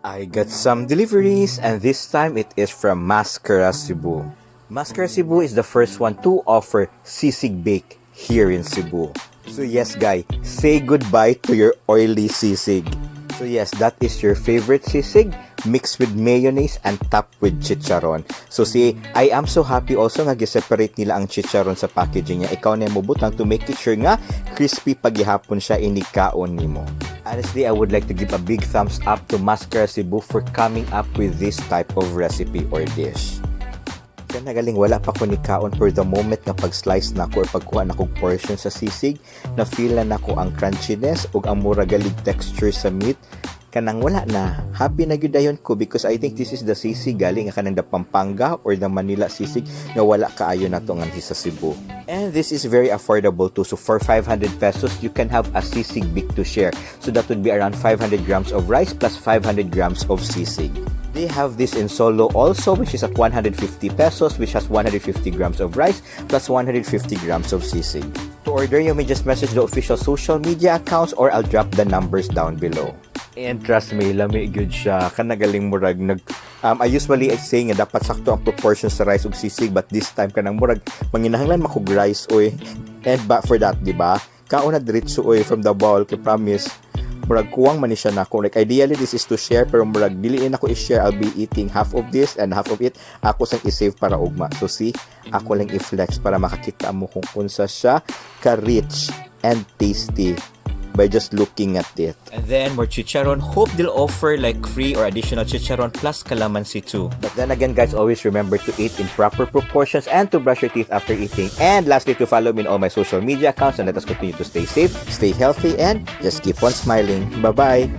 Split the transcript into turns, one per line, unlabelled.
I got some deliveries, and this time it is from Mascara Cebu. Mascara Cebu is the first one to offer sisig bake here in Cebu. So yes, guy, say goodbye to your oily sisig. So yes, that is your favorite sisig mixed with mayonnaise and topped with chicharon. So see, I am so happy also nga gi-separate nila ang chicharon sa packaging niya. Ikaw na mobutang to make it sure nga crispy paghihapon siya inigkaon nimo. Honestly, I would like to give a big thumbs up to Mascara Cebu for coming up with this type of recipe or dish. Kana galing wala pa ko ni kaon for the moment nga pag-slice nako or pagkuha nako portion sa sisig, na feel na nako ang crunchiness ug ang mura galig texture sa meat. Kanang wala na, happy na gyud dayon ko because I think this is the sisig galing nga kanang the Pampanga or the Manila sisig nga wala kaayo nato nga sa Cebu. And this is very affordable too. So for 500 pesos, you can have a sisig big to share. So that would be around 500 grams of rice plus 500 grams of sisig. They have this in solo also, which is at 150 pesos, which has 150 grams of rice plus 150 grams of sisig. To order, you may just message the official social media accounts or I'll drop the numbers down below. And trust me, lami gyud siya. Kanagaling murag nag I usually say nga dapat sakto ang proportion sa rice ug sisig, but this time kanang murag manginahanglan makog rice oy. And but for that, di ba? Kaon na diretso oy from the bowl kay promise murag kuwang man ni siya nako. Like, ideally this is to share, pero murag dili na ako i-share. I'll be eating half of this and half of it ako sang i-save para ugma. So see, ako lang i-flex para makakita mo kung unsa siya ka-rich and tasty by just looking at it. And then more chicharon. Hope they'll offer like free or additional chicharon plus calamansi too. But then again, guys, always remember to eat in proper proportions and to brush your teeth after eating. And lastly, to follow me in all my social media accounts, and let us continue to stay safe, stay healthy, and just keep on smiling. Bye-bye.